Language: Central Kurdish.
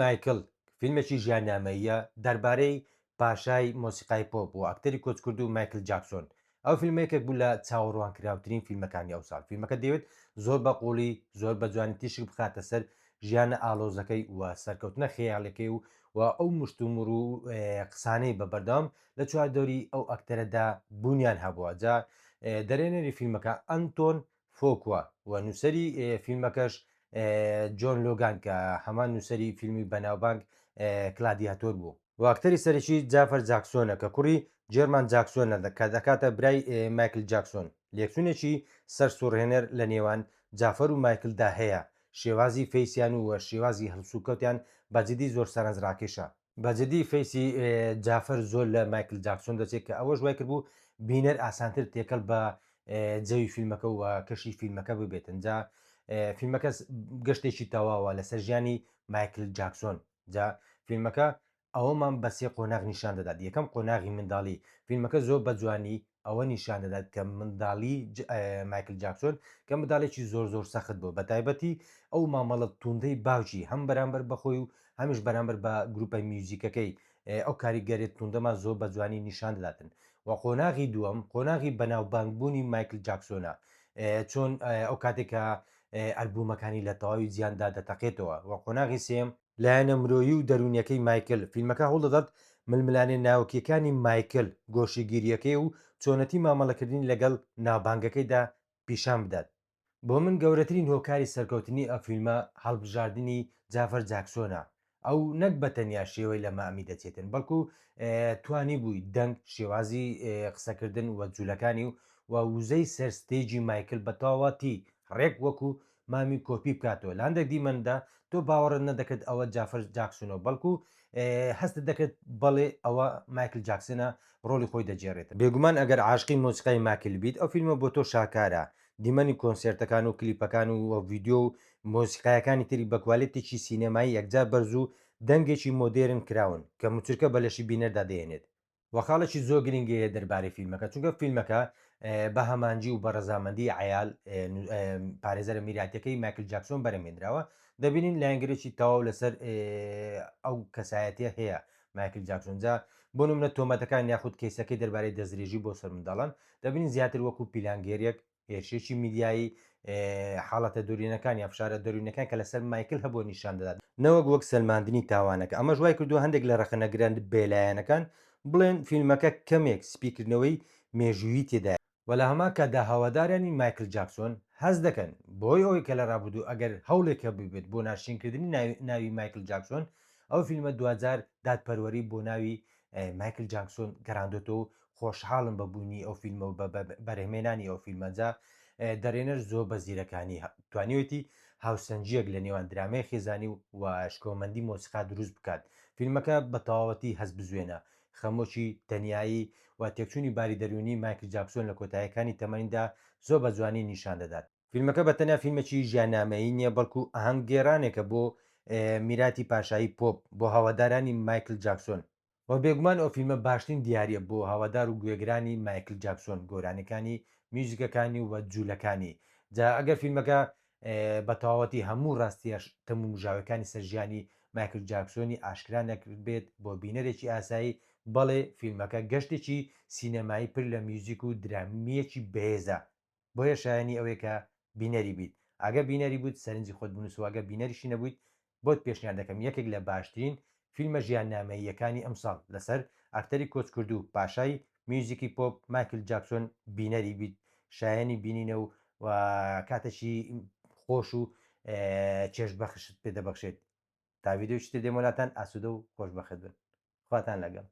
مایکل فیلمێکی ژیاننامەییە دەربارەی پاشای مۆسیقای پۆپ و ئەکتەری کۆچکردوو مایکل جاکسۆن. ئەو فیلمە یەکێک بوو لە چاوەڕوانکراوترین فیلمەکانی ئەو ساڵ. فیلمەکە دەیەوێت زۆر بە قووڵی، زۆر بە جوانی تیشک بخاتە سەر ژیانە ئاڵۆزەکەی و سەرکەوتنە خەیاڵیەکەی و و ئەو مشتومڕ و قسانەی بە بەردەوام لە چواردەوری ئەو ئەکتەرەدا بوونیان هەبووە. جا دەرهێنەری فیلمەکە ئەنتۆن فۆکوا و نووسەری فیلمەکەش جۆن لۆگان کە هەمان نووسەری فیلمی بەناوبانگ کلادیاتۆر بوو. و ئەکتەری سەرەکی جافەر جاکسۆنە کە کوڕی جێرمان جاکسۆنە کە دەکاتە برای مایکل جاکسۆن. لێکچوونێکی سەرسوڕهێنەر لە نێوان جافەر و مایکلدا هەیە، شێوازی face یان و شێوازی هەڵسوکەوتیان بە جدی زۆر سەرنجڕاکێشە. بە جدی face ی جافەر زۆر لە مایکل جاکسۆن دەچێت کە ئەوەش وای کردبوو بینەر ئاسانتر تێکەڵ بە جەوی فیلمەکە و کەشی فیلمەکە ببێتن. جا فیلمەکە گەشتێکی تەواوە لەسەر ژیانی مایکل جاکسۆن. جا فیلمەکە ئەوەمان بە سێ قۆناغ نیشان دەدات. یەکەم قۆناغی منداڵی، فیلمەکە زۆر بە جوانی ئەوە نیشان دەدات کە منداڵی مایکل جاکسۆن کە منداڵێکی زۆر زۆر سەخت بوو، بە تایبەتی ئەو مامەڵە توندەی باوکی هەم بەرامبەر بە خۆی و هەمیش بەرامبەر بە گروپە میوزیکەکەی، ئەو کاریگەریە توندەمان زۆر بە جوانی نیشان دەداتن. و قۆناغی دووەم قۆناغی بەناوبانگبوونی مایکل جاکسۆنە، چۆن ئەو کاتێک کە ئەلبوومەکانی لە تەواوی جیهاندا دەتەقێتەوە. و قۆناغی سێیەم، لایەنە مرۆیی و دەروونییەکەی مایکل، فیلمەکە هەوڵدەدات ململانێ ناوکییەکانی مایکل، گۆشەگیرییەکەی و چۆنەتی مامەڵەکردنی لەگەڵ ناوبانگەکەیدا پیشان بدات. بۆ من گەورەترین هۆکاری سەرکەوتنی ئەم فیلمە هەڵبژاردنی جافەر جاکسۆنە، ئەو نەک بە تەنیا شێوەی لە مامی دەچێتن، بەڵکو توانیبووی دەنگ، شێوازی قسەکردن و جولەکانی و وزەی سەر stage ی مایکل بە تەواوەتی ڕێک وەکو مامی کۆپی بکاتەوە. لە هەندێک دیمەندا تۆ باوەڕت نەدەکرد ئەوە جافەر جاکسونە، بەڵکو هەستت دەکرد بەڵێ ئەوە مایکل جاکسنە ڕۆڵی خۆی دەگێڕێت. بێگومان ئەگەر عاشقی مۆسیقای ماکل بیت ئەو فیلمە بۆ تۆ شاکارە، دیمەنی کۆنسێرتەکان و کلیپەکان و ڤیدیۆ و مۆسیقایەکانی تری بە کوالێتێکی سینەمایی یەکجار بەرز و دەنگێکی مۆدێرن کراون کە موچرکە بە لەشی بینەردا دەهێنێت. وە خاڵێکی زۆر گرنگی هەیە دەربارەی فیلمەکە چونکە فیلمەکە بە هەمانجی و بە ڕەزامەندی عیال پارێزەرە میراتیەکەی مایکل جاکسۆن بەرهەمهێنراوە دەبینین لایەنگرێکی تەواو لەسەر ئەو کەسایەتیە هەیە مایکل جاکسۆن جا بۆ نمونە تۆمەتەکان یاخود کەیسەکەی دەربارەی دەستدرێژی بۆ سەر منداڵان دەبینین زیاتر وەکو پیلانگێریەک هێرشێکی میدیایی حاڵەتە دەروونەکان یان فشارە دەروونەکان کە لەسەر مایکل هەبووە نیشان دەدات، نەوەک وەک سەلماندنی تاوانەکە، ئەمەش وای کردووە هەندێک لە ڕەخنەگرە بێلایەنەکان بڵێن فیلمەکە کەمێک سپیکردنەوەی مێژوویی تێدایە. وە لە هەمان کاتدا هەوادارانی مایکل جاکسۆن هەست دەکەن بەهۆی ئەوەی کە لە ڕابردوو ئەگەر هەوڵێک هەبووبێت بۆ ناشرینکردنی ناوی مایکل جاکسۆن، ئەو فیلمە دواجار دادپەروەری بۆ ناوی مایکل جاکسۆن گەڕاندۆتەوە و خۆشحاڵم بە بوونی ئەو فیلمە و بە بەرهەمێنانی ئەو فیلمە. جا دەرێنەر زۆر بە زیرەکانی توانیوێتی هاوسەنگییەک لە نێوان درامای خێزانی و شکۆمەندی مۆسیقا دروست بکات. فیلمەکە بە تەواوەتی هەستبزوێنە. خەمۆکی، تەنیایی و تێکچوونی باری دەروونی مایکل جاکسۆن لە کۆتاییەکانی تەمەنیدا زۆر بە جوانی نیشان دەدات. فیلمەکە بە تەنیا فیلمێکی ژیاننامەیی نییە، بەڵکو ئاهەنگگێڕانێکە بۆ میراتی پاشایی پۆپ، بۆ هەوادارانی مایکل جاکسۆن. وە بێگومان ئەو فیلمە باشترین دیاریە بۆ هەوادار و گوێگرانی مایکل جاکسۆن، گۆرانیەکانی، میوزیکەکانی و جولەکانی. جا ئەگەر فیلمەکە بە تەواوەتی هەموو ڕاستیە تەمومژاویەکانی سەر ژیانی مایکل جاکسۆنی ئاشکرا نەکردبێت بۆ بینەرێکی ئاسایی، بەڵێ فیلمەکە گەشتێکی سینەمایی پر لە میوزیک و درامیەکی بەهێزە. بۆیە شایەنی ئەوەیە کە بینەری بیت. ئەگەر بینەری بوویت سەرنجی خۆت بنووسە و ئەگەر بینەریشی نەبوویت بۆت پێشنیار دەکەم یەکێک لە باشترین فیلمە ژیاننامەییەکانی ئەمساڵ لەسەر ئەکتەری کۆچکردوو پاشای میوزیکی پۆپ مایکل جاکسۆن بینەری بیت شایەنی بینینە و و کاتێکی خۆش و چێژبەخشت پێ دەبەخشێت. تا ڤیدیۆیەکی تر دێمەوە لاتان ئاسوودە و خۆشبەخت بن. خواتان لەگەڵ.